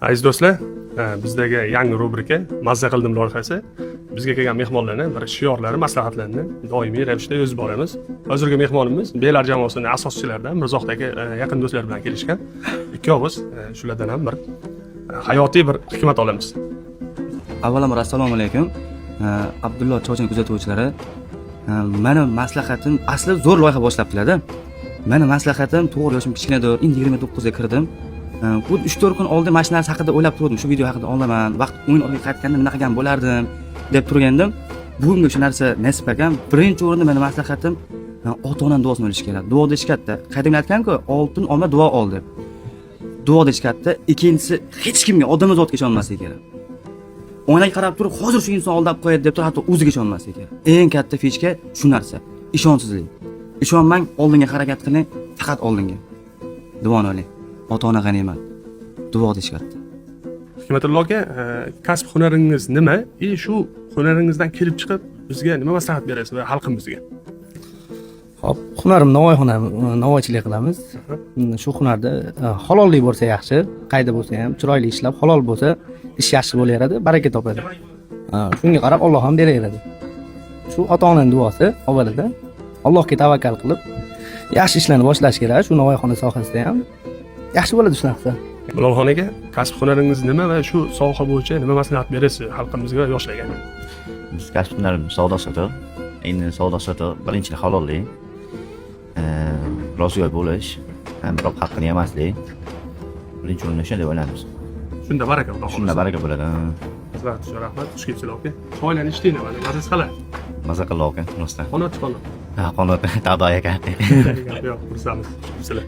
Aziz do'stlar, bizdagi yangi rubrika "Mazza qildim" loyihasi. Bizga kelgan mehmonlarni bir shiorlari, maslahatlarini doimiy ravishda yozib boramiz. Hozirgi mehmonimiz Belar jamoasining asoschilaridan Mirzohid aka, yaqin do'stlar bilan kelishgan. Ikki og'iz shulardan ham bir hayotiy bir hikmat olamiz. Avvalambor, assalomu alaykum, Abdullo Chochin kuzatuvchilari. Mani maslahatim, asli zo'r loyiha boshlabdilarda. Mani maslahatim, to'g'ri, yoshim kichkinadir, endi 29ga kirdim. Bu 3-4 kun oldin mana shu narsa haqida o'ylab turdim, shu video haqida olaman, vaqt o'yin orqaga qaytganda nima qilgan bo'lardim deb turgandim. Bugungi shu narsa nasib ekan. Birinchi o'rinda mani maslahatim, ota onani duosini olish kerak. Duo deyish katta, qadimda aytganku, "Oltin olma, duo ol" deb. Duo deyish katta. Ikkinchisi, hech kimga, odam zotga ishonmaslik kerak. Oynaga qarab turib, hozir shu inson aldab qo'yadi deb turib, hatto o'ziga ishonmaslik kerak. Eng katta фишка shu narsa, ishonchsizlik. Ishonmang, oldinga harakat qiling, faqat oldinga. Duoni oling, ota ona g'animat, duo deyish katta. Hikmatullo aka, kasb hunaringiz nima? И shu hunaringizdan kelib chiqib bizga nima maslahat berasiz va xalqimizga? Xo'p, hunarim novvoyxona, novvoychilik qilamiz. Shu hunarda halollik bo'lsa yaxshi, qayda bo'lsa ham chiroyli ishlab, halol bo'lsa, ish yaxshi bo'laveradi, baraka topadi. Shunga qarab Alloh ham beraveradi. Shu ota-onaning duosi avvalida, Allohga tavakkal qilib, yaxshi ishlarni boshlash kerak. Shu novvoyxona sohasida ham yaxshi bo'ladi shu narsa. Bilolxon aka, kasb hunaringiz nima va shu soha bo'yicha nima maslahat berasiz xalqimizga va yoshlarga? Biz kasb hunarimiz savdo sotiq. Endi savdo sotiq birinchilik halollik, rostgo'y bo'lish, ham birov haqqini yemaslik. Birinchi o'rinda o'sha deb o'ylaymiz. Shunda baraka, Xudo Shunda xohlasa. baraka bo'ladi, ha. Maslahat uchun rahmat. Xush kelibsizlar, aka. Choylarni ichdinglar, mana mazasi qalay? Maza qildi, aka, rostdan. Qonat, qonat. Ha, qonat tado aka. Gap yo'q, xursandmiz. Xush kelibsizlar.